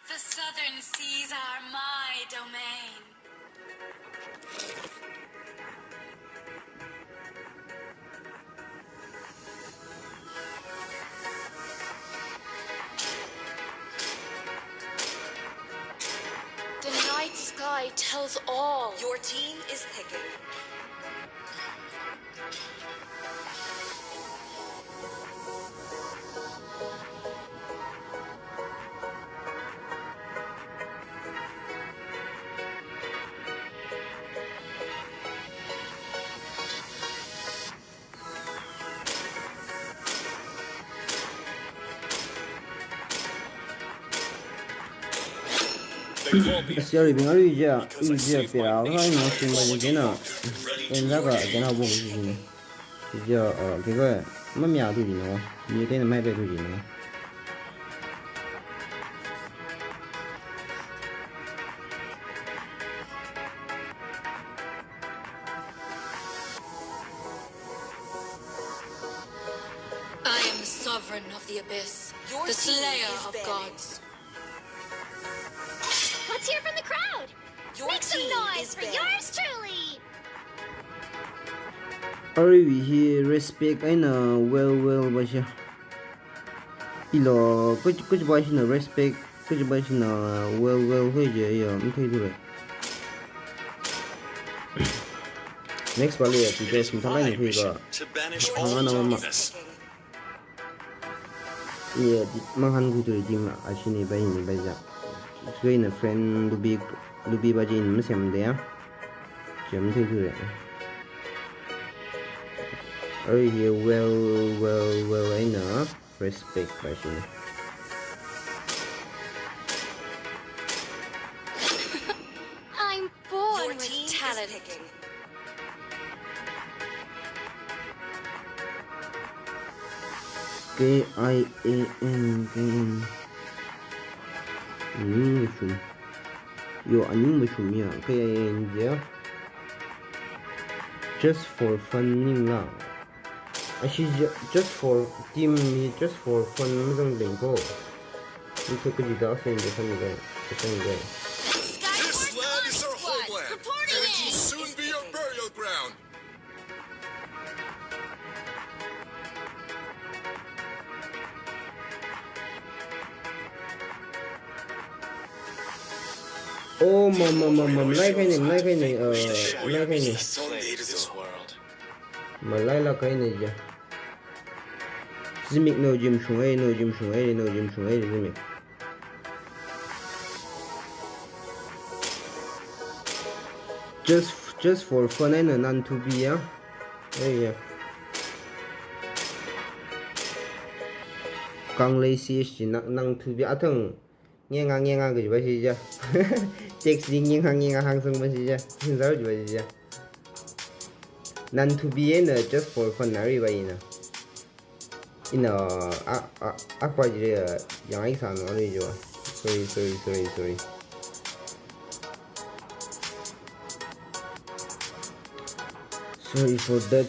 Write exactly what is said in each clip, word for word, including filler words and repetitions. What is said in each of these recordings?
The southern seas are my domain. The night sky tells all. Your team is picking. Sorry, bing, arui ja, arui ja pera, hai, no, simba jena. Enza ka, kena bo, jina. Ja, uh, kiko, mamya tu jina, mi tena mai pe tu jina. I am the sovereign of the abyss, the slayer of gods. Let's hear from the crowd. Make some noise for yours truly. Arui hi respect eina well well ba sha. Ilo, kuch, kuch ba shina respect, kuch ba shina well well hoi je ya, mathei thura. Next ba le, because mathālāk eina khuika. Hāngana ma. Iya, manghan khuithuda team ashini ba ini ba ja. Suina friend lubi, lubi ba jin masem de ya. Jam thei thura. Arui hi well, well, well eina respect ba shina. I'm born with talent. K I A N, K I A N. Aning mashum. Yo, aning mashum ya. K I A N ya. Just for fun ning la. Ashi ju-, just for team, just for fun, mazang bing ko. Ito kaji da asen je san je, san je. This land is our homeland, and it will soon be your burial ground. Oh, ma, ma, ma, ma, malai kahaina, malai kahaina, uh, malai kahaina. Malailāk kahaina ja. Zimik no jim shung ai, no jim shung ai, no jim shung ai, zimik. Just, just for fun eina nang thubi ya. Ai ya. Kanglei C H G nang, nang thubi athang. Ngenga, ngenga kaji ba shi ja. Text li ngenga, ngenga hāngsang ba shi ja. Hinzar ji ba shi ja. Nang thubi eina just for fun na ri ba ina. Ina, a, a, a pa ji re, yang ai sa no ri jo. Sorry, sorry, sorry, sorry. Sorry for that.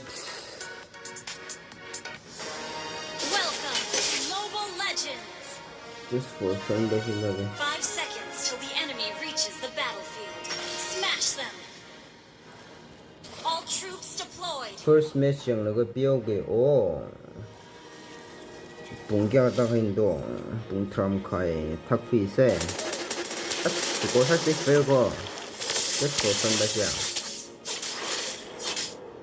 Welcome to Mobile Legends! Just for fun, ba shi lage. Five seconds till the enemy reaches the battlefield. Smash them! All troops deployed! First match yanglaga piyao ge, oh. Pung kayākha tākhaina do, pung tharākha thakfi se. As, ko sa fail ko. Just for fun ba shi ya.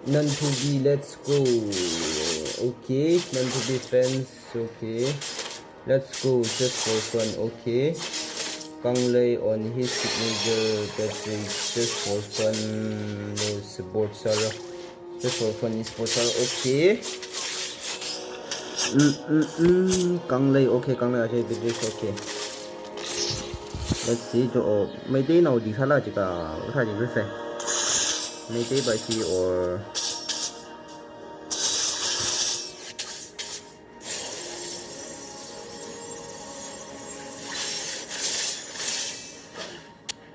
Nang thubi, let's go. Okay, nang thubi fans, okay. Let's go, just for fun, okay. Kanglei on his signature, Patrick, just for fun, no support sir. Just for fun, support sir, okay. Mm, mm, mm, Kanglei, okay, Kanglei, okay, Patrick, okay. Let's see, jo, oh, Meiteinaobing sāla jiakha, kathā chi ruse. Meitei ba chi or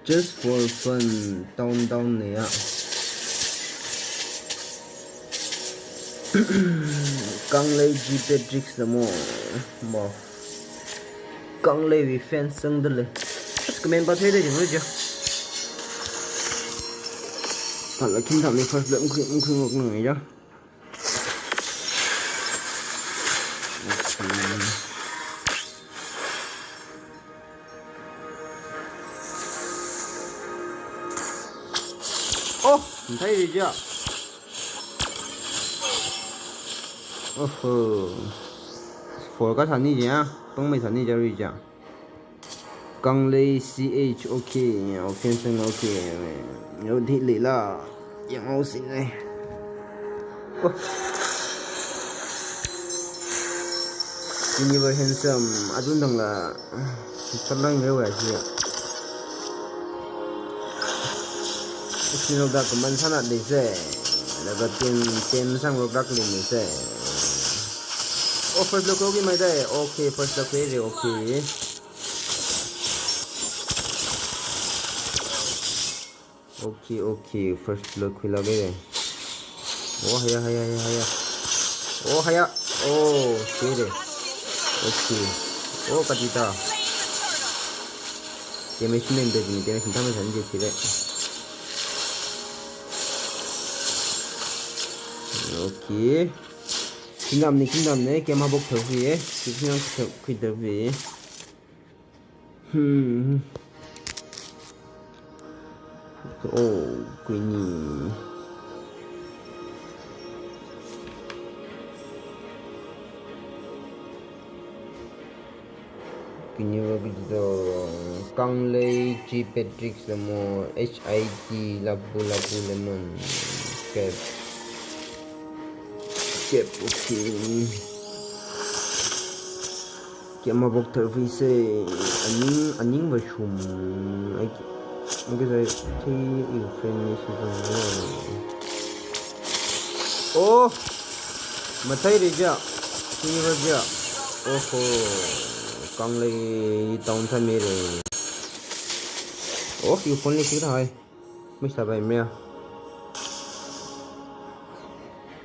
just for fun, down down ne ya. Kanglei G Patrick Samo. Mo. Kangleiwui fans sangdale. Comment pa theida jing ja. Kala khim tham ni first blood mkhui mkhui ngok nung ja. Oh, thai ri ja. Oho. Four ka thani ja, pangmei thani ja ri ja. Kanglei C H, okay, okay, sing, okay. Yo, di lila. Yang mau sing ai. Oh. Universe handsome, adun dang la. Talang lewa siya. Sino da kaman sana de se. Laga ten, ten sang lo rak le ni se. Oh, first lock okay, mai dai. Okay, first lock okay, okay. Okay, okay, first blood khuilāke. Oh, haya, haya, haya, haya. Oh, haya. Oh, sire. Okay. Oh, katita. Damage main bed ni, damage main tama san je sire. Okay. Kingdom ni, kingdom ni, kema bok thawi, eh. Kingdom thawi, thawi. Hmm. Oh, Queenie. Queenie wa kajito, Kanglei, G Patrick Samo, H I T, Labu Labu Lemon, Cap. Cap, okay. Kema bok thawi se, aning, aning va shum. Ai, okay, sai, thi, you friend ni shi zang. Oh, matai reja, thi reja. Oho, Kanglei down sa mere. Oh, you phone ni shi hai. Mista bai mea.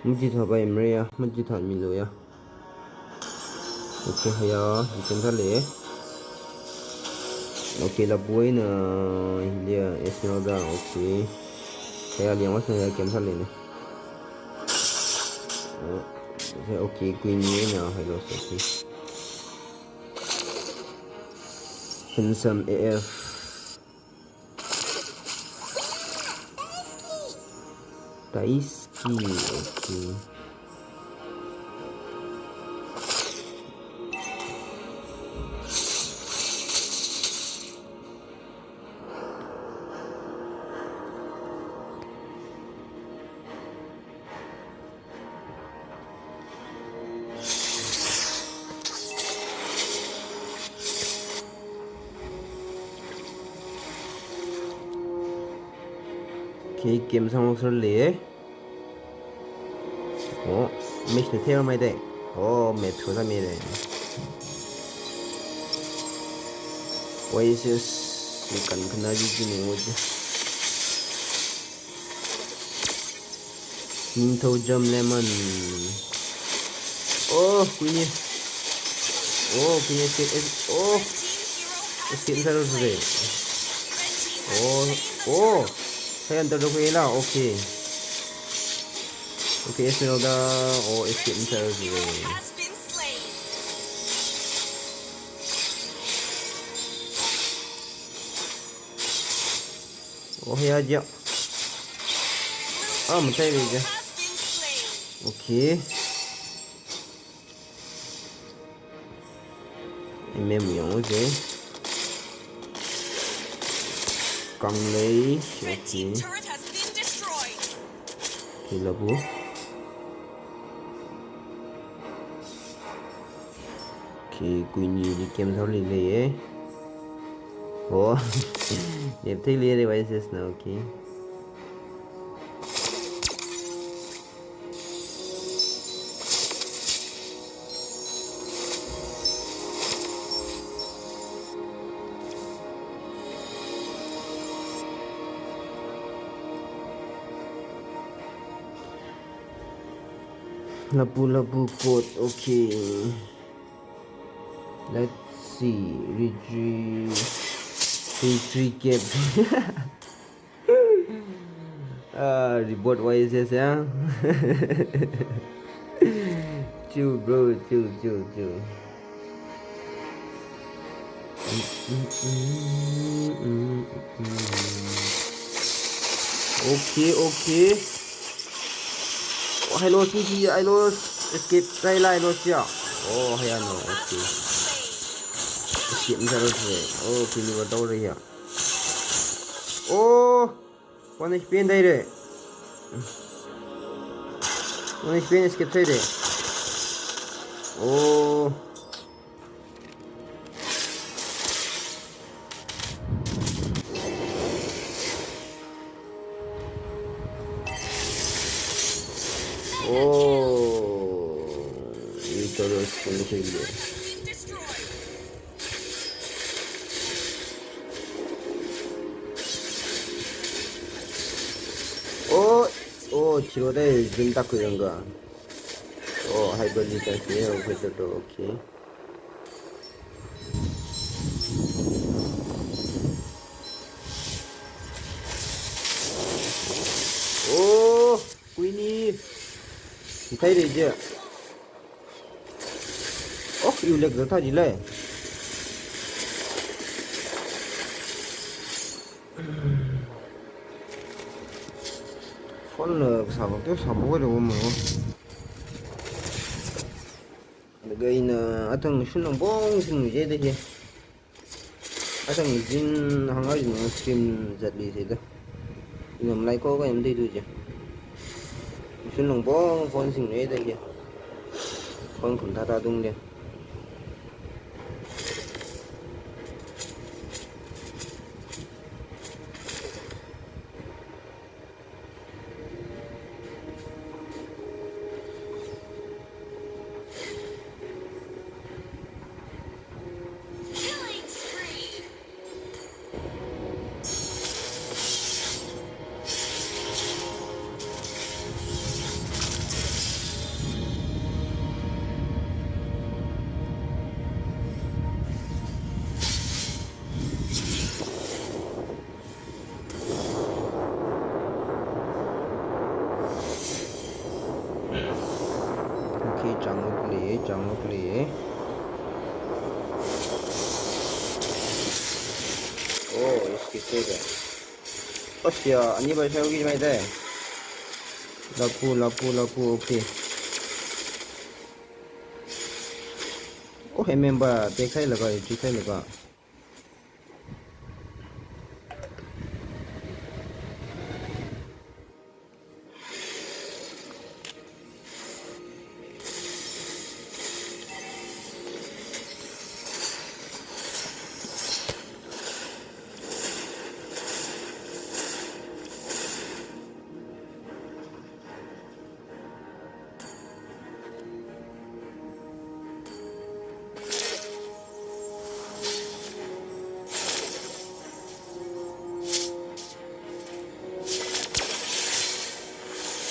Mujitha bai mea, mujitha milu ya. Okay, haya, item thale. Okay, Labu eina, hilia, Esmeralda, okay. Haya, liang was na ya, item thale ne. Oh, okay, Queenie eina, hello, okay. Handsome A F. Taiski, okay. Okay, game sang lok sir le. Oh, match ni thei mai de. Oh, match thua mai de. Oasis, you can connect with me. Ningthou Jam Lemon. Oh, Queenie. Oh, Queenie escape, es-, oh. Escape sāra sure. Oh, oh. Saya enter dok la, okay. Okay, Esmeralda. Oh, escape sāra sure. Oh, ya, ya. Ah, matai be ja. Okay. M M yang, okay. Kanglei, okay. Okay, Labu. Okay, Queenie li game thar lei lei e. Oh, yep, take the devices now, okay. Lapu, lapu code, okay. Let's see, retry, retry cap. Ah, reboot Y S S, ya. Chill, bro, chill, chill, chill. Okay, okay. Oh, hello, C C, hello, escape, hello, hello, ya. Oh, hiya no, okay. Escape, hello, okay. Oh, kini ba tau re ya. Oh, one H P and re. One H P and escape side. Oh. Oh, ini terus kena saja. Oh, oh, chiro dai jin tak kuyang ga. Oh, hai beli tak kuyang, okay, to, to, okay. Oh, Queenie. Itai de je. Oh, iu lek zata ji lai. Phone la sabo ke sabo de mo. Laga ina atang shun nang bong shun je de je. Atang zin hang ai zin stream zat li se da. Ina malai ko ka yam dei tu je. Shun nang bong phone sing ne da je. Phone kum ta ta dung de. Okay, chang lok le, chang lok le. Oh, iski se ga. Hostia, ani ba shau ki mai dai. Lapu, lapu, lapu, okay. Oh, M M ba, te khai laga, te khai laga.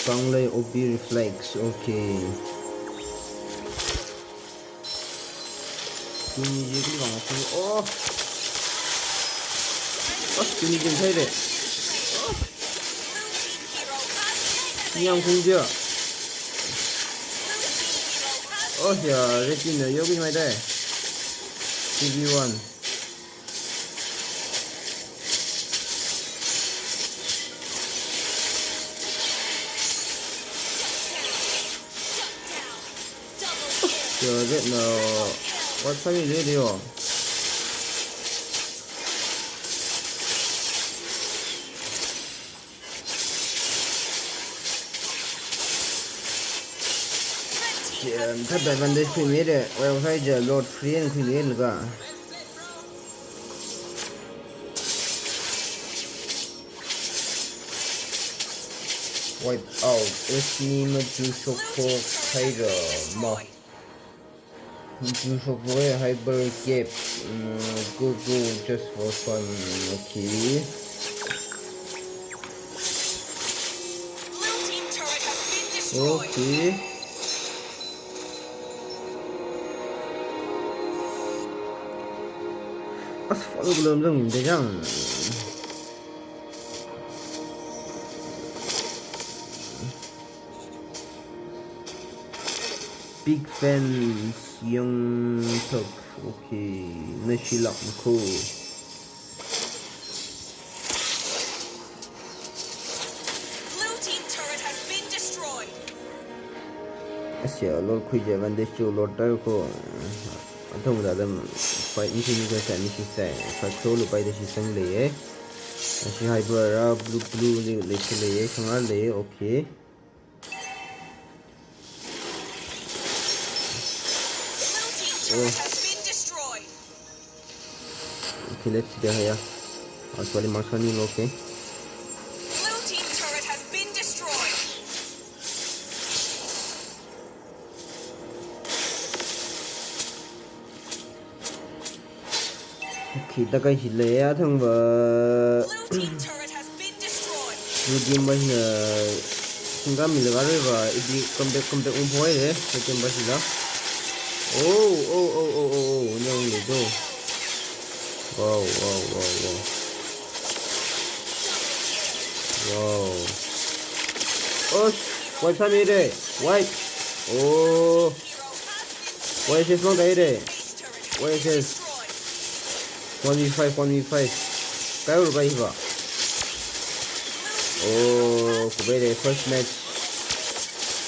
Panglei O P reflex, okay. Tuni je kali bang aku. Oh. Oh, tuni je thai de. Oh. Yang kung je. Oh ya, retina yo kali mai dai. T V one. Yo, Red no. What time is it, yo? Chen, third advantage khuimi de, well, hi je, Lord Free and khuimi de ka. Wipe out. If ni machuk shokhaira ma. Machuk shokhaira, Hyper Cap. Mm, go, go, just for fun. Okay. Blue team turret has been destroyed. Okay. As fun glum jang de jang. Big fans, Young Thug. Okay, nashilak ko. Blue team turret has been destroyed. Asya, lord khuija advantage chu lord tar ko. Athum da dam fight ni ni ka sa ni shi sa. Fight to lu pai da shi sang le. Ashi Hyper ra blue blue le le le. Sang le. Okay. Blue team turret has been destroyed. Okay, let's see the higher. Actually, Marshall ni okay. Blue team turret has been destroyed. Okay, takai hi le ya thang ba. Blue team turret has been destroyed. Blue team ba hi na singa mi le gare ba, ibi come back, come back um poi le, blue team ba hi la. Oh, oh, oh, oh, oh, oh, nyang le do. Wow, wow, wow, wow. Wow. Oh, wipe sa mi re. Wipe. Oh. Y S S mang dai re. Y S S. One v five, one v five. Kai ur kai ba. Oh, kubai re first match.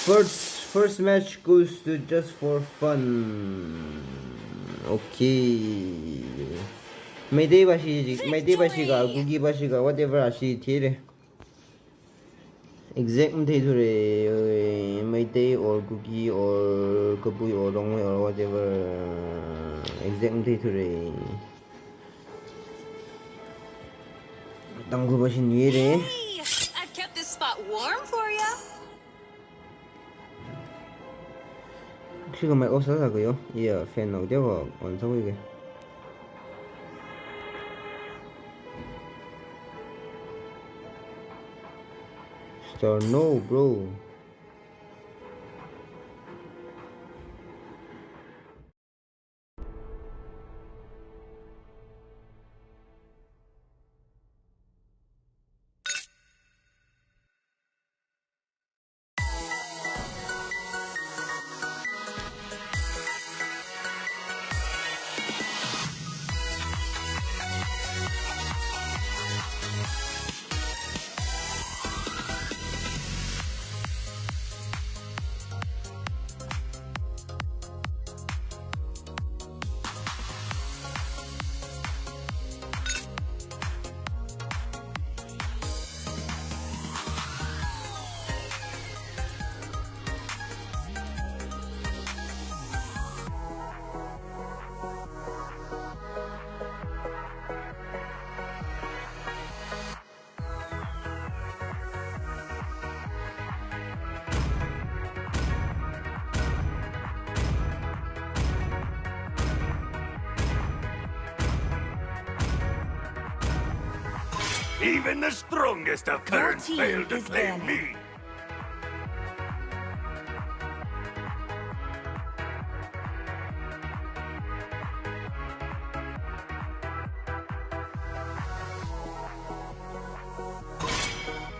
First, first match goes to just for fun. Okay. Meitei ba shi, Meitei ba shi ka, Kuki ba shi ka, whatever a shi thi re. Exact mathei thura, eh, Meitei or Kuki or Kabui or Rongmei or whatever, eh, exact mathei thura. Tangkhul ba shin ye re. Hey, I've kept this spot warm for you. Khi ka mic off sāsā kayo. Iya, fan nao dia ko on sāwui ke. Star no, bro. Even the strongest of currents fail to claim me.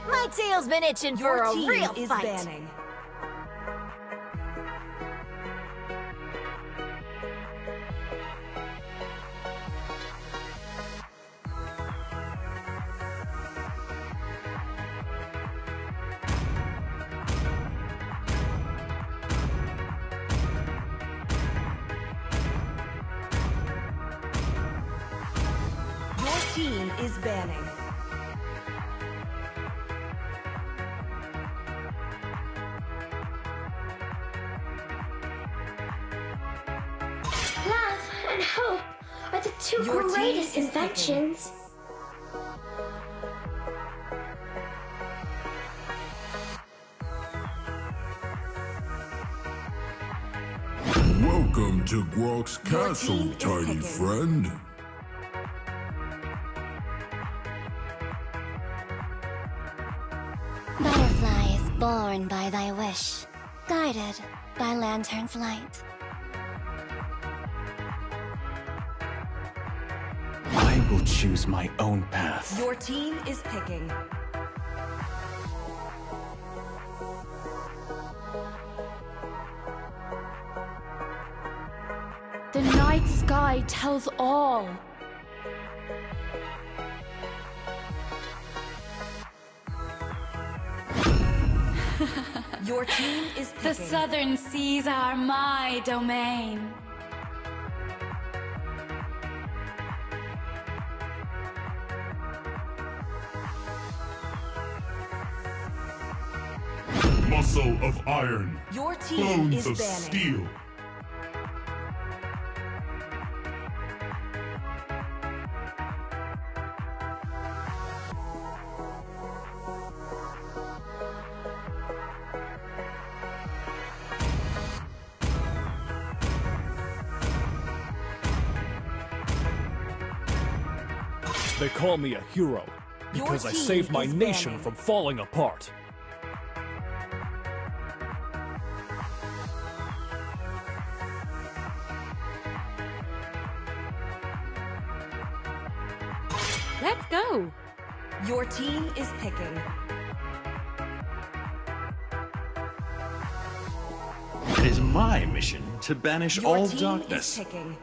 My tail's been itching for a real fight. Your team is banning. Love and hope are the two greatest inventions. Welcome to Grok's Castle, tiny friend. Butterfly is born by thy wish, guided by Lantern's light. I will choose my own path. Your team is picking. The night sky tells all. Your team is picking. The southern seas are my domain. Muscle of iron. Your team is banning. Bones of steel. They call me a hero because I saved my nation from falling apart. Let's go! Your team is picking. It is my mission to banish all darkness. Your team is picking.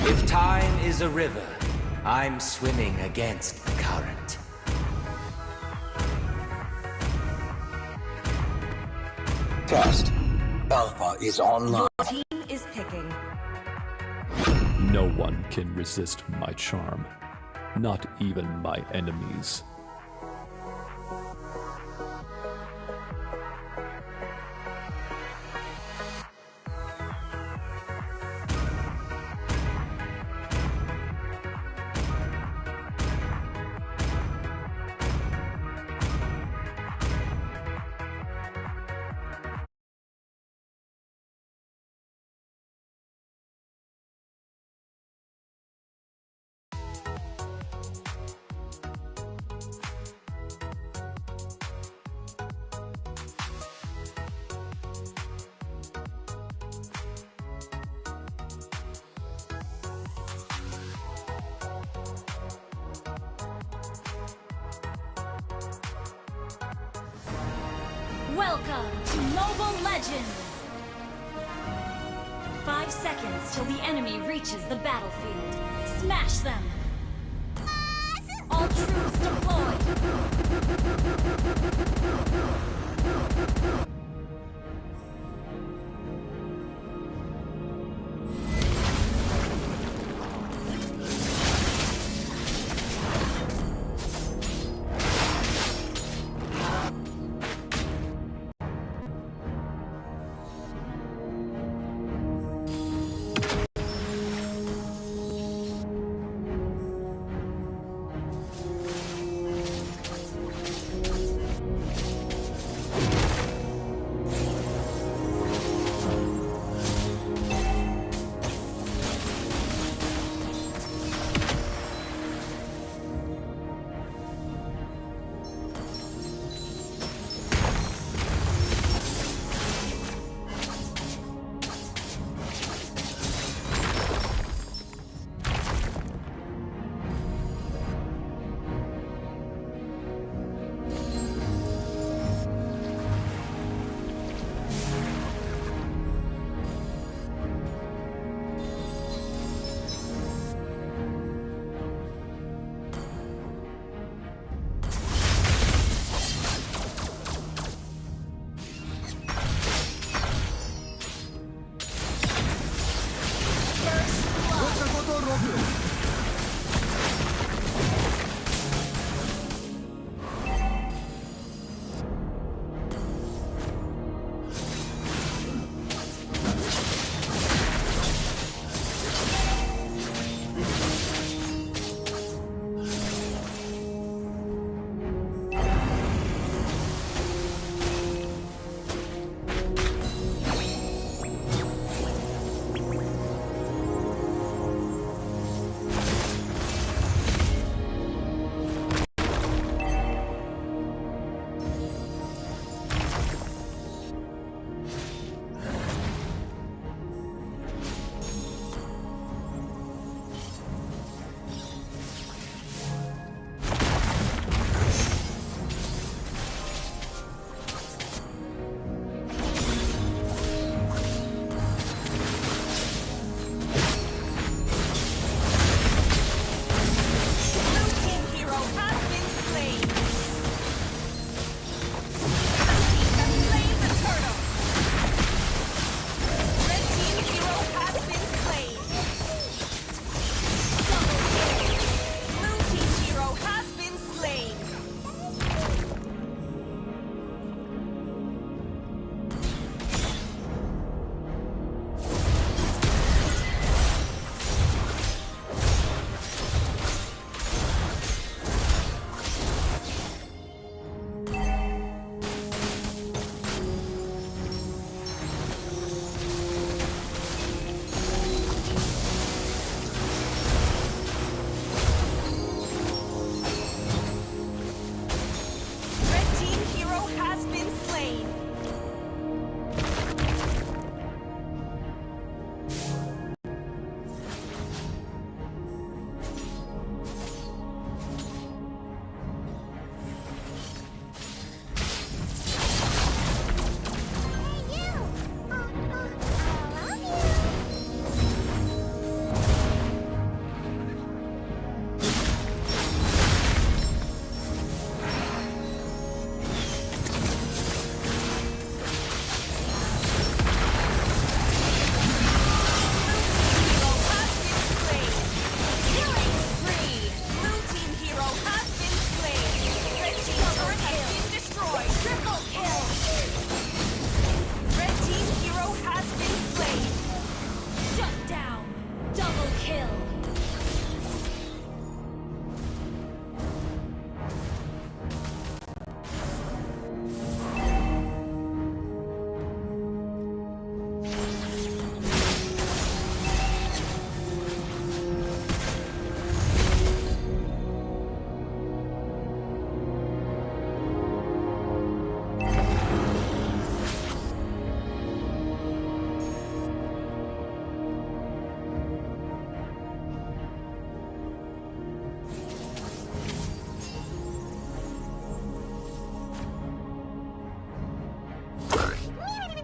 If time is a river, I'm swimming against the current. Test. Alpha is online. Your team is picking. No one can resist my charm, not even my enemies. Welcome to Mobile Legends! Five seconds till the enemy reaches the battlefield. Smash them! All troops deployed!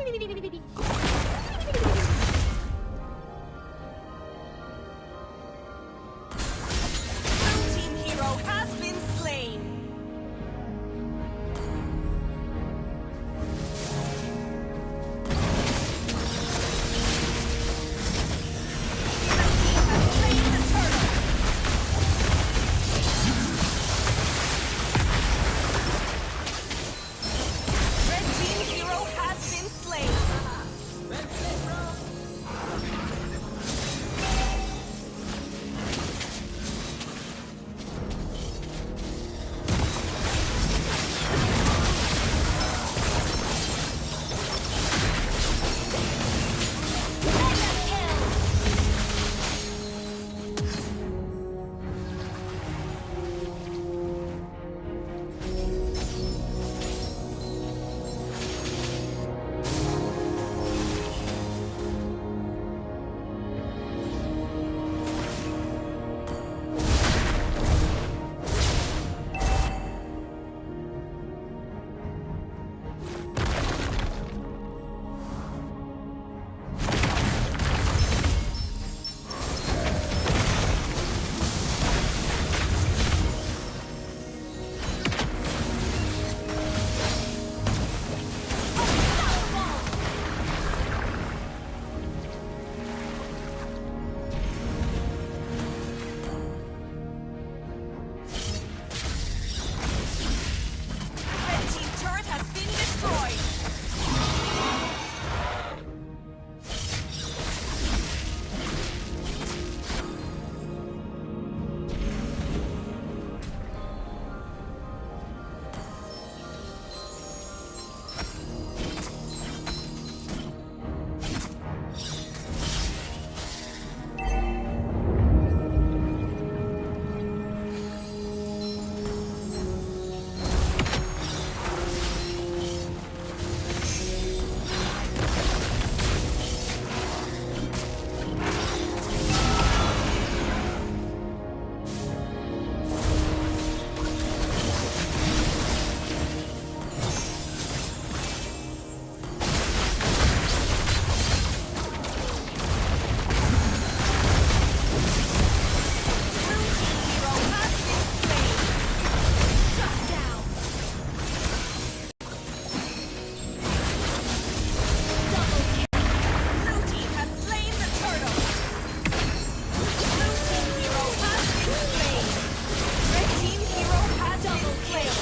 Blue team hero has been slain. Red team hero has been slain. Red team turret has been destroyed. Blue team has slain the turtle. Blue team hero has been slain. Red team hero has been slain.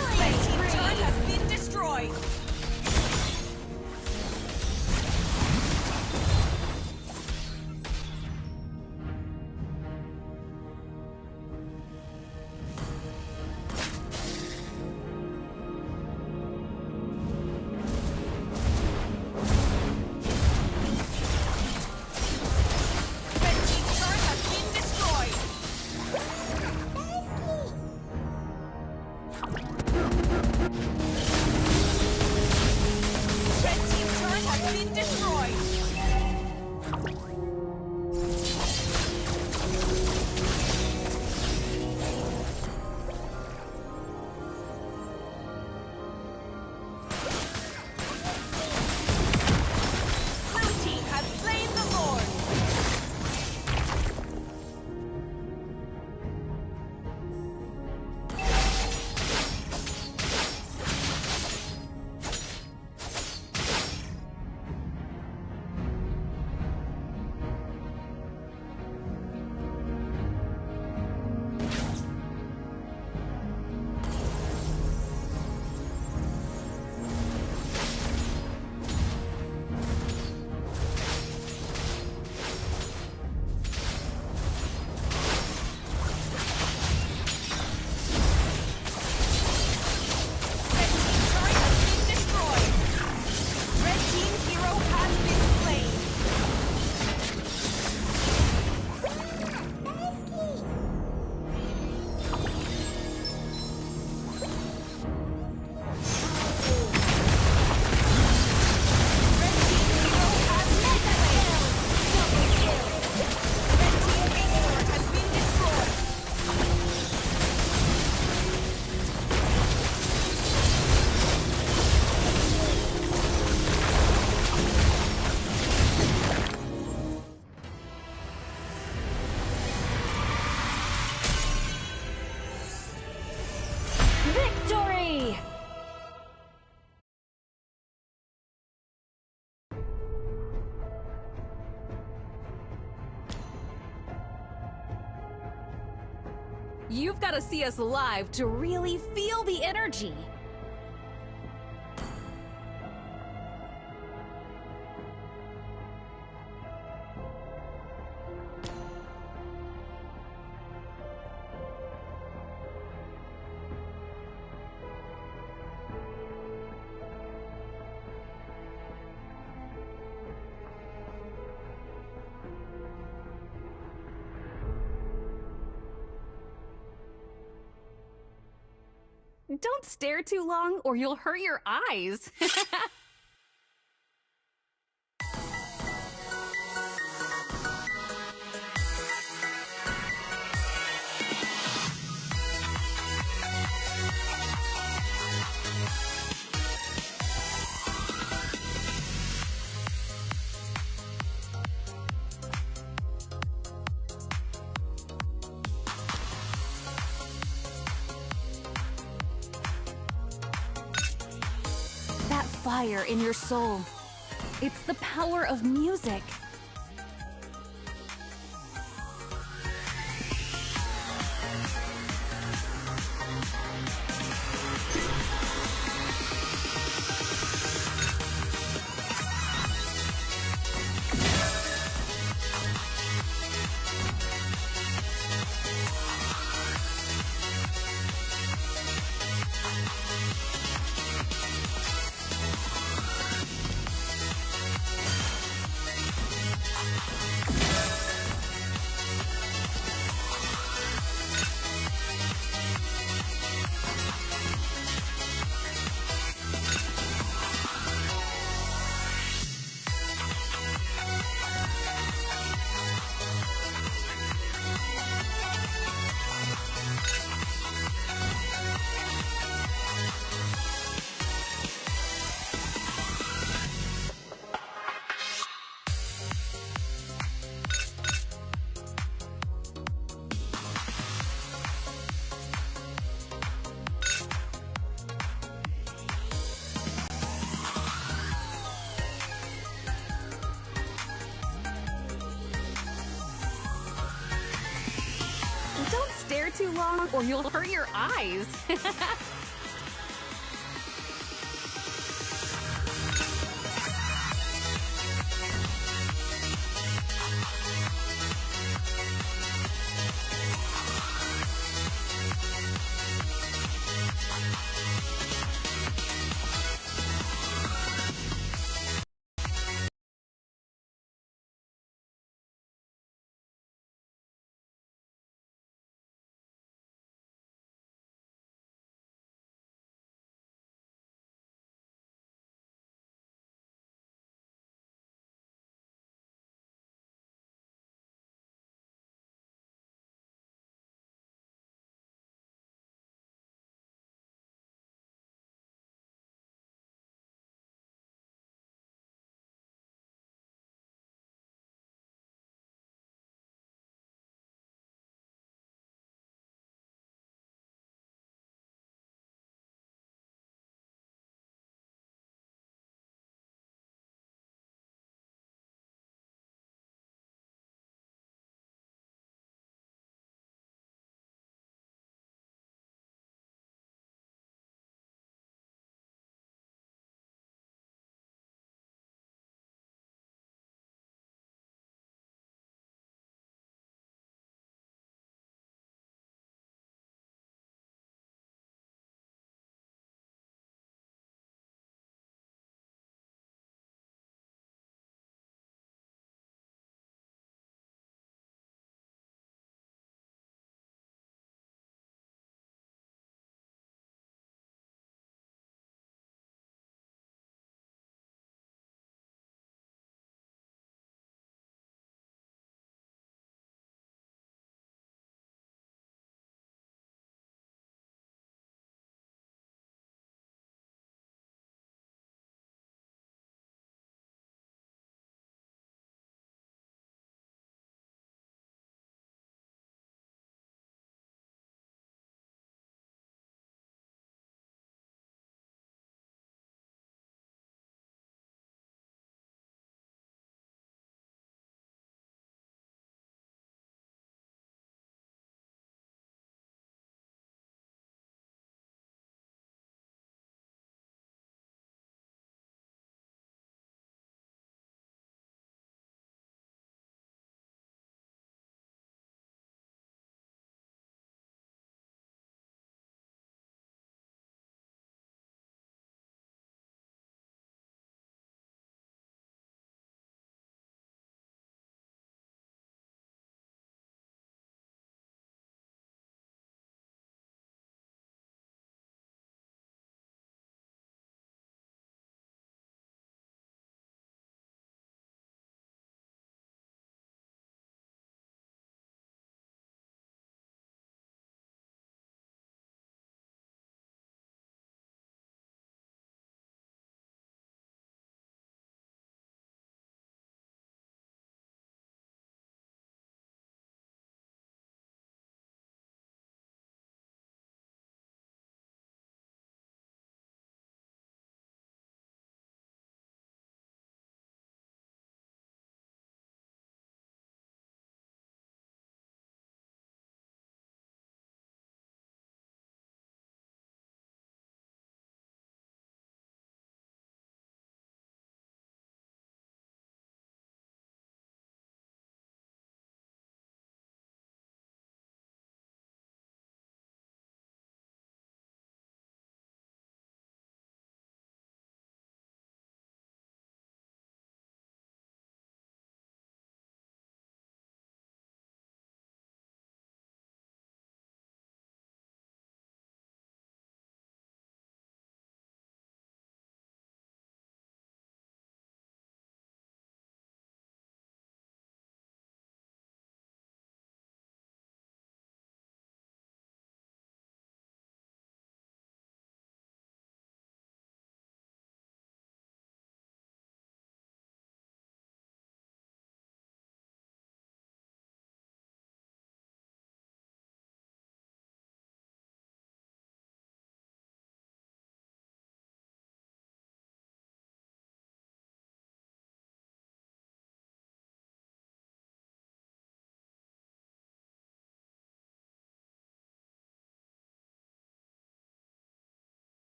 Red team turret has been destroyed. You've got to see us live to really feel the energy. Don't stare too long or you'll hurt your eyes. That fire in your soul. It's the power of music. Don't stare too long or you'll hurt your eyes.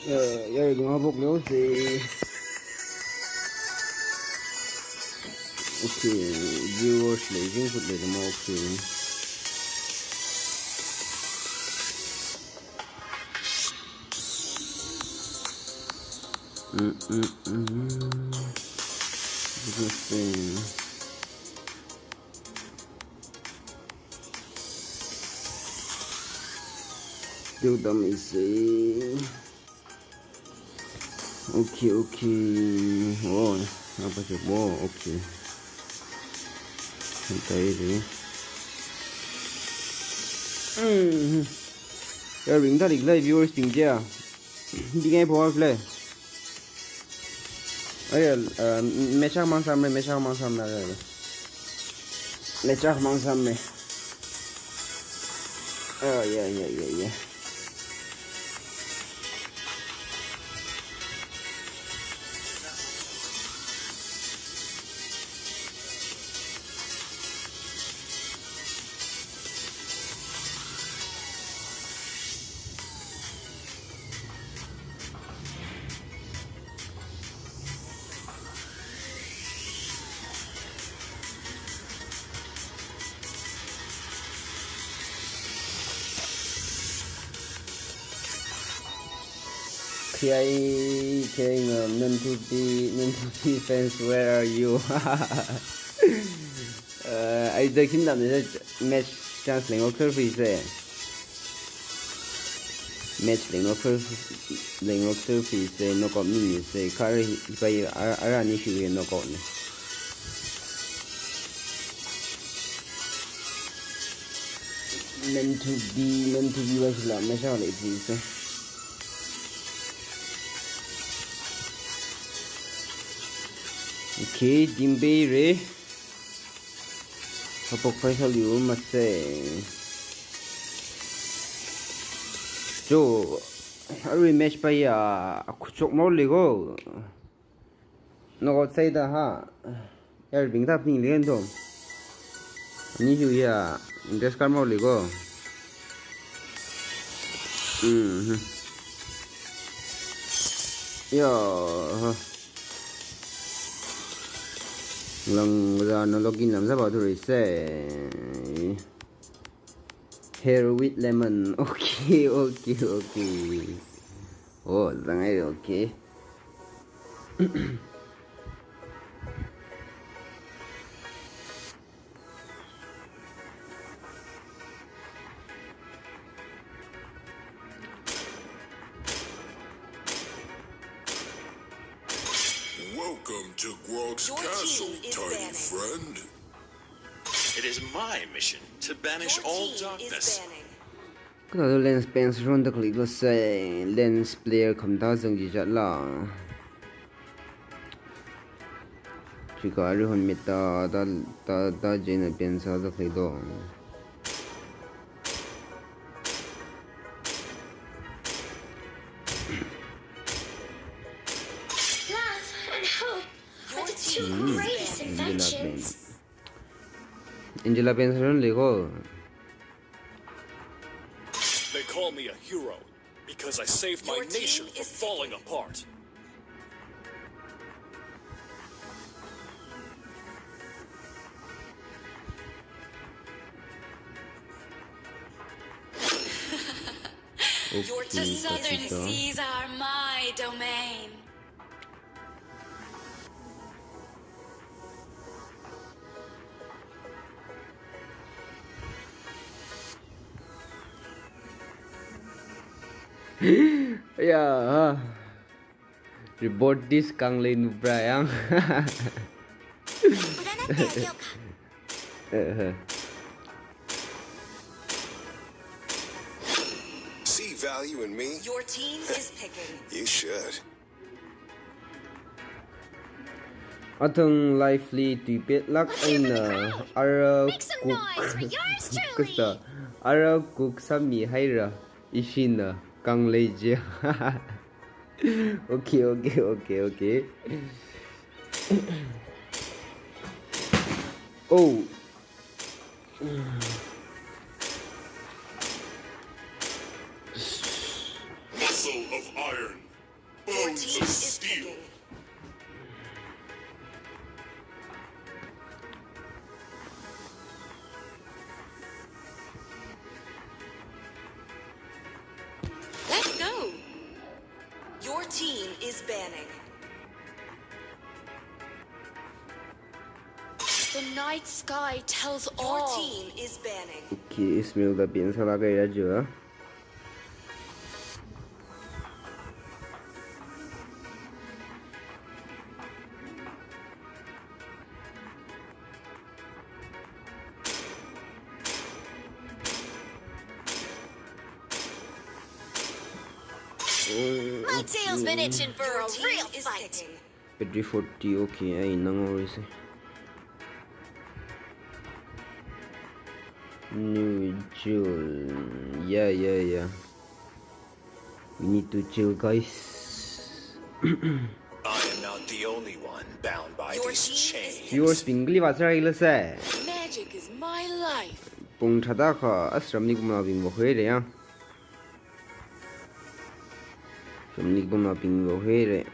Eh, yar gama bok lo se. Okay, viewers le jing kut le dama, okay. Mm, mm, mm. Business thing. Still dumb is a Okay, okay. Oh, apa tu? Oh, okay. Santai je. Hmm. Ya, ring tadi lah viewers ting je. Bingai power play. Ayo, eh, mechak mang sam me, mechak mang sam me. Mechak mang sam me. Oh, yeah, yeah, yeah, yeah. K I, K I, uh, Nantuti, Nantuti fans, where are you? Uh, I the kingdom is match chance leng ok trophy se. Match leng ok trophy, leng ok trophy se, knockout mi se, kar hi, pai, ara, ara ni shi knockout ne. Meant to be, meant to be wa shila, me sha le pi se. Okay, Dimbe re. Hapok Faisal yu ma se. Jo, arui match pa ya, kuchok mo le go. Knockout sai da ha. Yar bing ta ping le do. Ni yu ya, interest kar mo le go. Mm. Yo. Lang za no login lam za ba tu re se. Hair with lemon. Okay, okay, okay. Oh, zangai, okay. Welcome to Grog's Your castle, team is tiny banning. Friend. It is my mission to banish Your all team darkness. Is banning. Kala lens pen run da click lo se, lens player kham da zang ji jat la. Chika ri hon mit ta, ta, ta, ta jena pen sa da click do. Love and hope are the two greatest inventions. Angela Benson le go. They call me a hero because I saved my nation from falling apart. Your team, the southern seas are my domain. Yeah. Report this Kanglei nubra yang. See value in me? Your team is picking. You should. Athang lively tuipet lak eina ara kuk kasta ara kuk sami haira ishina Kanglei je. Okay, okay, okay, okay. Oh. Muscle of iron. The night sky tells all. Your team is banning. Okay, Ismail da ban sālaga ya jo. My tail's been itching for a real fight. Battery forty, okay, ai nang already. New Jewel. Yeah, yeah, yeah. We need to chill, guys. I am not the only one bound by these chains. Viewers bingli vāsāra ilasa. Magic is my life. Pung thāda kha asram ni kumna bing bo hui re ya. Ram ni kumna bing bo hui re.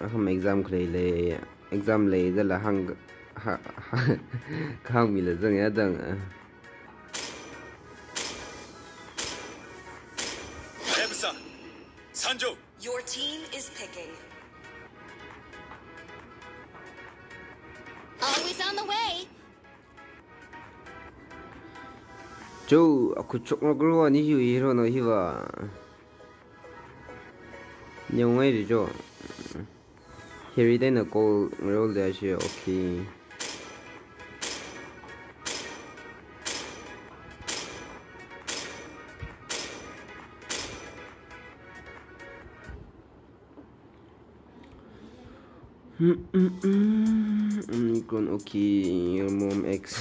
Aham exam khalei lei, exam lei da la hāng, ha, ha, kahāng mi la zang ya dang. Epsa, Sanjo. Your team is picking. Always on the way. Cho, aku chok ngakru ani yu hero no hiva. Nyong ai ri cho. Hiri dai na call roll da shi, okay. Nikon, okay, your mom ex.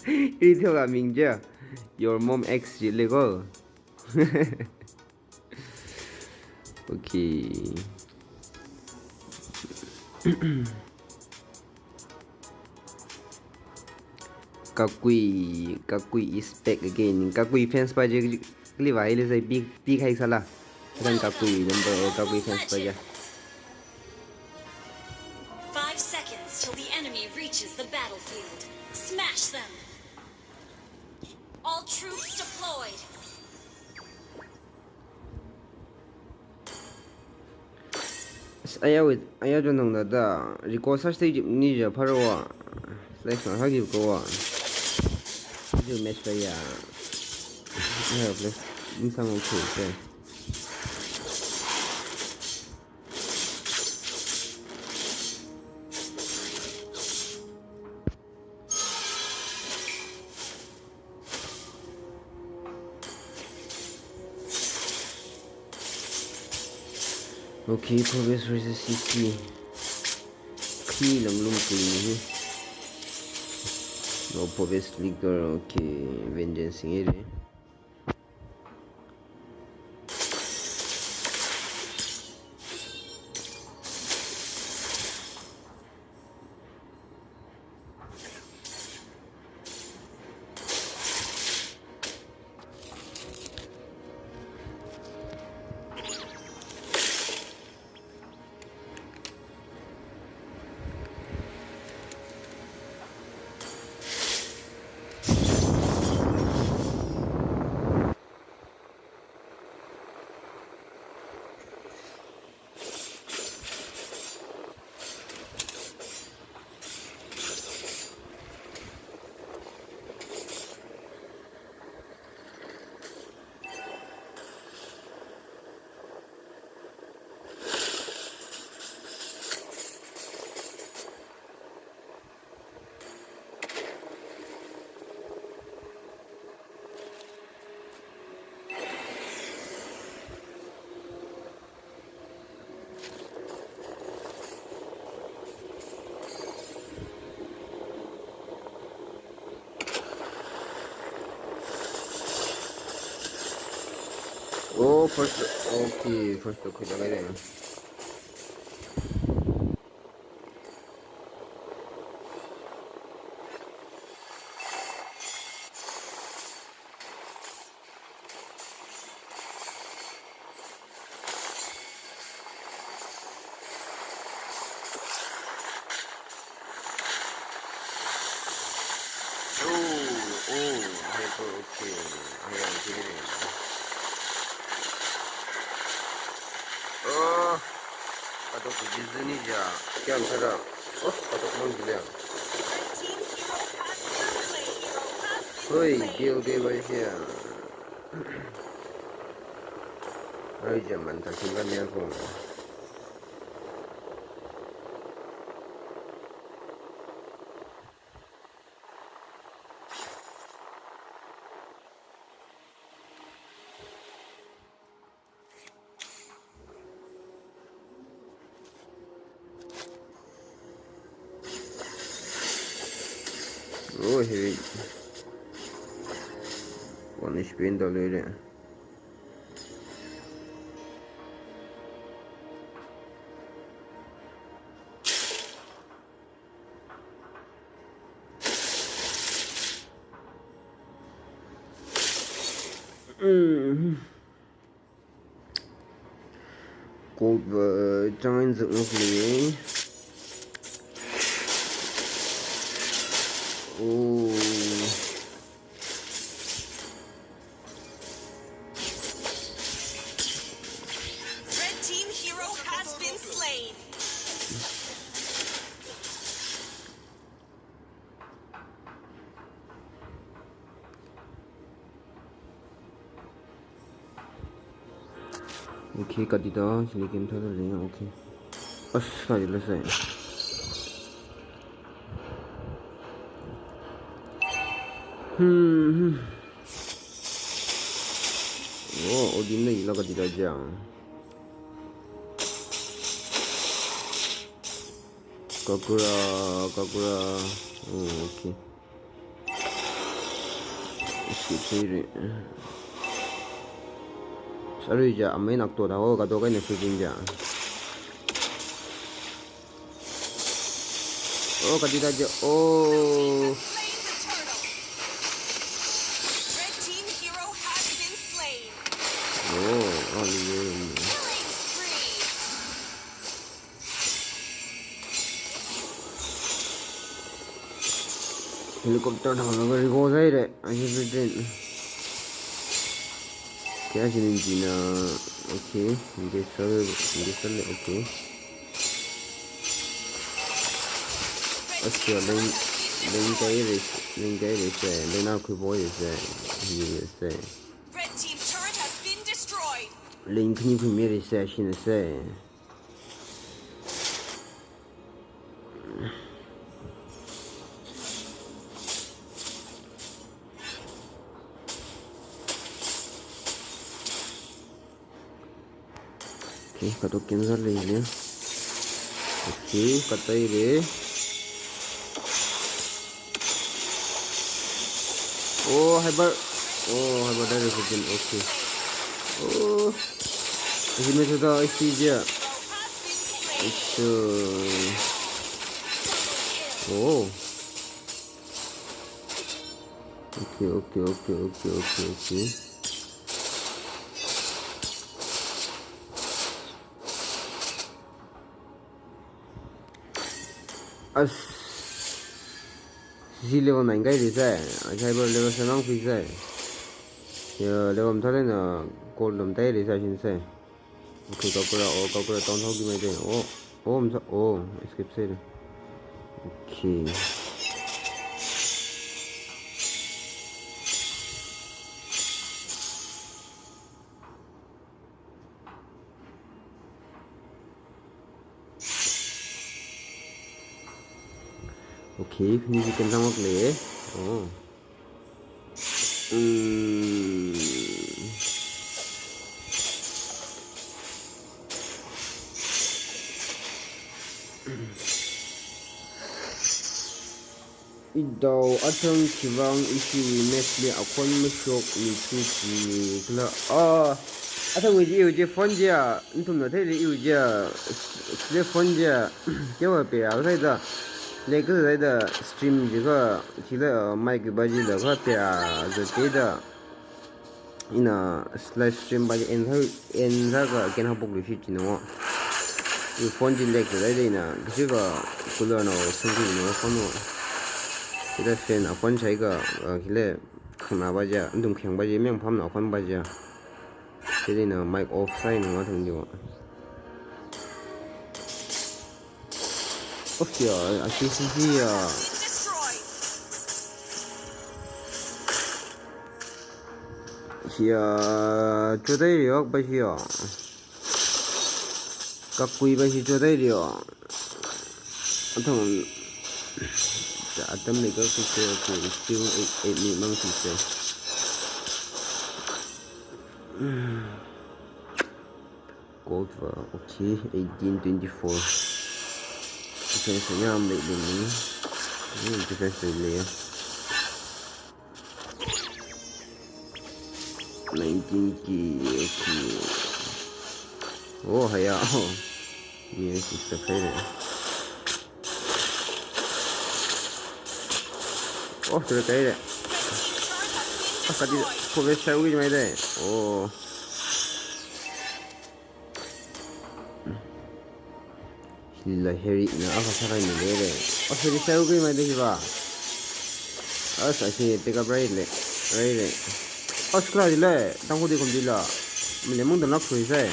Ri thila ming ja. Your mom ex ji lego. Okay. Kakui, Kakui is back again. Kakui fans pa je li vai le sai big, big hai sala. Dan Kakui number, eh, Kakui fans pa je. Five seconds till the enemy reaches the battlefield. Smash them. All troops deployed. Aya wit, aya jo nang da da. Record search te ni ja pharo wa. Flash na hagi ko wa. Ju match pa ya. Aya play. Ni sang okay, okay. Okay, Province versus C C. Khi lam lum kui ni hi. No Province leader, okay, Vengeance ngere. Oh, first, okay, first okay, lagay na. Oh, oh, okay, okay. Oh, katok business ni ja, kya antara? Oh, katok mang gila. Red team's Oi, Bill Gates ya. Oi, German ta singkan ya ko. Oh, hi. One H P in the lady. Mm. Gold, uh, giant zuk ngok li. Oh. Red team hero has been slain. Okay, kati da, sili game thada le, okay. As, kati la sai. Hmm, hmm. Oh, Odin na ila kati da jang. Kagura, Kagura. Oh, okay. Skip sāra. Sorry ja, amei nak to da ho, ka to kai na shooting ja. Oh, kati da ja. Oh. Red team hero has been slain. Oh, oh, yeah, yeah. Killing spree. Helicopter thanglaga recall sāhaira, ashi Britain. Kayā shinin china, okay, engage sāle, engage sāle, okay. Ashi lane, lane kahaira, lane kahaira sā, lane na khuipaira sā, hi sā. Red team turret has been destroyed. Lane khani khuimira sā, shina sā. Okay, katok cancel le le. Okay, katai le. Oh, hyper. Oh, hyper direct again. Okay. Oh. Ashi me thada ashi ja. It's, uh, oh. Okay, okay, okay, okay, okay, okay. As, C C level nine kahaira sā, ashi hyper level seven ang free sā. Ya, level mathālāk eina gold lam tahaira sā shin sā. Okay, Kagura, oh, Kagura down thao ki mai de. Oh, oh, msa, oh, escape sāhaira. Okay. Okay, khani chi kan thang mak le. Oh. Hmm. Idao athang khivang ishiwui match li akhon mashokmi thuchi khala. Ah, athangwui chi iwui chi phone chiya, nathumna theili iwui chiya, chili phone chiya, keva pea khala da, lag khala da stream chi kha, chila, ah, mic wui va chila kha pea, za te da. Ina live stream va chi end sā, end sākha again haophokluishit chi no. I phone chi lag sālei da ina, kachi kha cooler na sungki no phone no. Chila fan a phone chai kha, ah, kile khangna va ja, nathum kheng va ja, meng pham na phone va ja. Chili na mic off sāi no athang jo. Of ya, ashi C C ya. Kia, chodairi ok ba hiya. Kakui ba hi chodairi ok. Athang, atam leikha sise, okay, still eight, eight minute mang sise. Gold va, okay, eighteen twenty-four. Defense yam leilei ni. Hmm, defense leilei. Nineteen K, okay. Oh, hiya, oh. Yes, it's okay. Oh, tara kahaira. Ah, kati, ko vest sāuki maida. Oh. Hila Harry na aka sākahai mi leira. Oh, Harry sāuki maida hiva. As, asi pick up raile. Raile. As, kala dila. Tangkhul di kum dila. Mile mung da nak sui sai.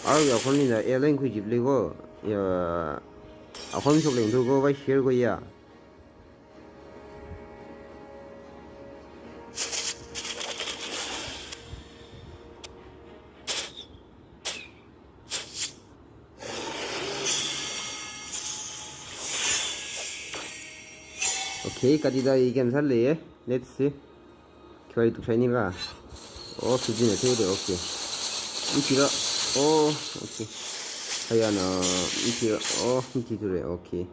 Arui akhon nida airline khuijip leiko. Ya, akhon shok leng thuko, vai share ko ya. Okay, kati da i game sāle. Let's see. Khiwui tukshai ni ka. Oh, fifteen na thiu de, okay. Ichira. Oh, okay. Hiya na, ichira. Oh, ichi ture, okay.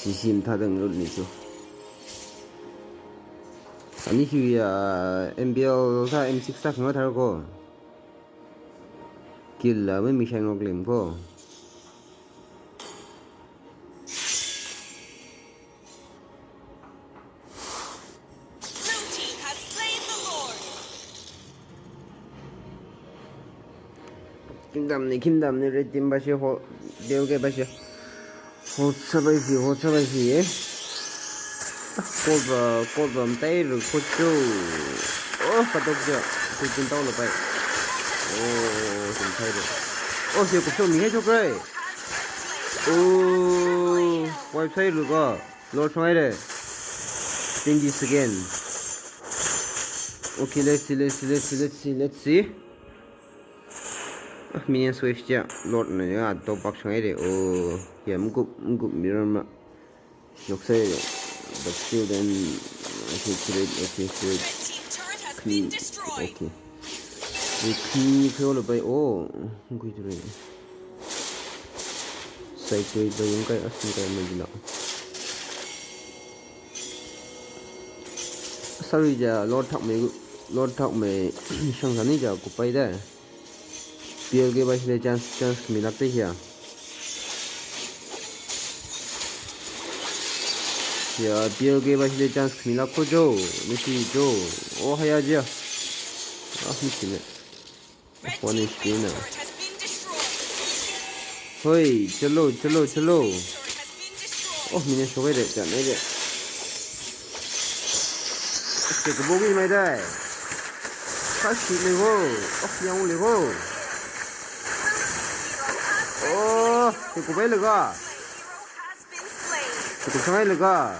Sisi mathāda ngarut ni chu. Ani hiya, M B L thā M six thā khangathar ko. Kill la mai mi shang ngok lem ko. Blue team has slain the Lord. Kingdom ni, kingdom ni, red team ba shi ho, Bill Gates ba shi. Hot sāpai shi, hot sāpai shi, eh. Cobra, Cobra, matailui ko chu. Oh, katok ja, kuikin tau lo pai. Oh, kum thai lo. Oh, si kupso mi hai chok rai. Oh, wipe sāhailu ko. Lord sāngai re. Twenty second. Okay, let's see, let's see, let's see, let's see, let's see. Ah, minions wave ja. Lord na ya, top back sāngai re. Oh, ya, mgup, mgup mirror ma. Yok sai re. But still then, okay, trade, okay, trade. Red team turret has been destroyed. Okay. Wait, khi khi lo pai. Oh, ngui ture. Sai ture pai yung kai, as yung kai mai jila. Sorry ja, Lord Thak mai, Lord Thak mai, shang sani ja, kupai da. Bill Gates ba shi le chance, chance khami lak te hiya. Ya, Bill Gates ba shi le chance khami lak ko jo, ni si jo. Oh, hiya ja. Ah, ni si le. One H P na. Hoi, chalo, chalo, chalo. Oh, mine shogai de, ja, nai de. Este, ko bogi mai dai. Kashi le go. Oh, yang le go. Oh, te ko bai le ga. Te ko sangai le ga.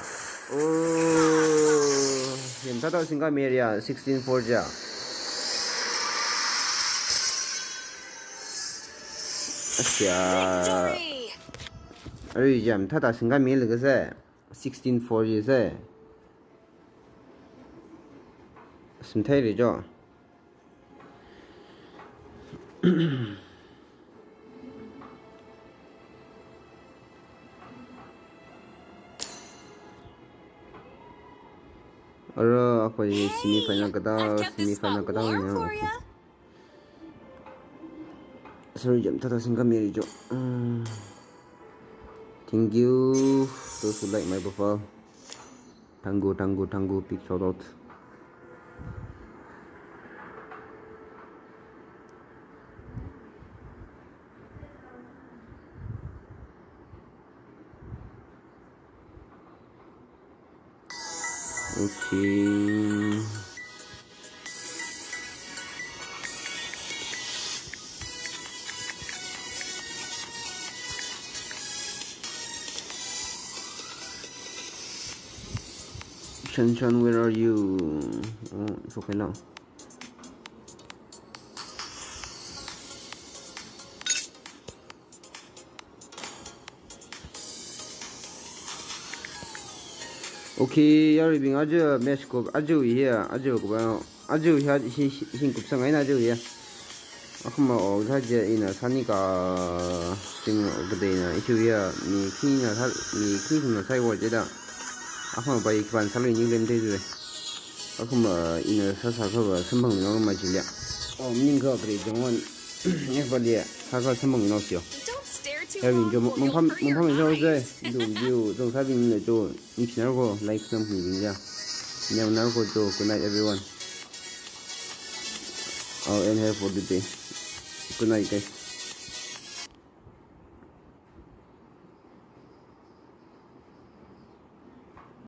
Oh, yam thāda singkami re, sixteen four ja. Asia. Victory! Arui yam thāda singkami le ga se. Sixteen four ye se. Sim thai re jo. Aro, akhoi semi final kata, semi final kata ne. Okay. Sorry, yam thāda singkami re jo. Mm. Thank you, those who like my profile. Thank you, thank you, thank you, big shout out. Okay. Shanshan, where are you? Oh, it's okay now. Okay, yaruibing, aja match ko, aja hi, aja ko ba, aja hi, hi, hi, hi kupsang eina aja hi. Akhama o, thaja ina sānika, stream kateina, issue hi, mi khina sā, mi khina sāi wa jida. Akhama bai kipan sālui ni lem te jure. Akhama ina sāsā kha ba samphang no ma jilya. O, maning kha kare jongwan. Next ba le, sā kha samphang no sio. Don't stare too Yaruibing jo, long or you'll mangpham, hurt your mangpham jo je. Eyes. Do, do, jo sābing le jo. Ningshinar ko, like nam ni bing ya. Nyam nar ko jo, good night everyone. I'll end here for the day. Good night, guys.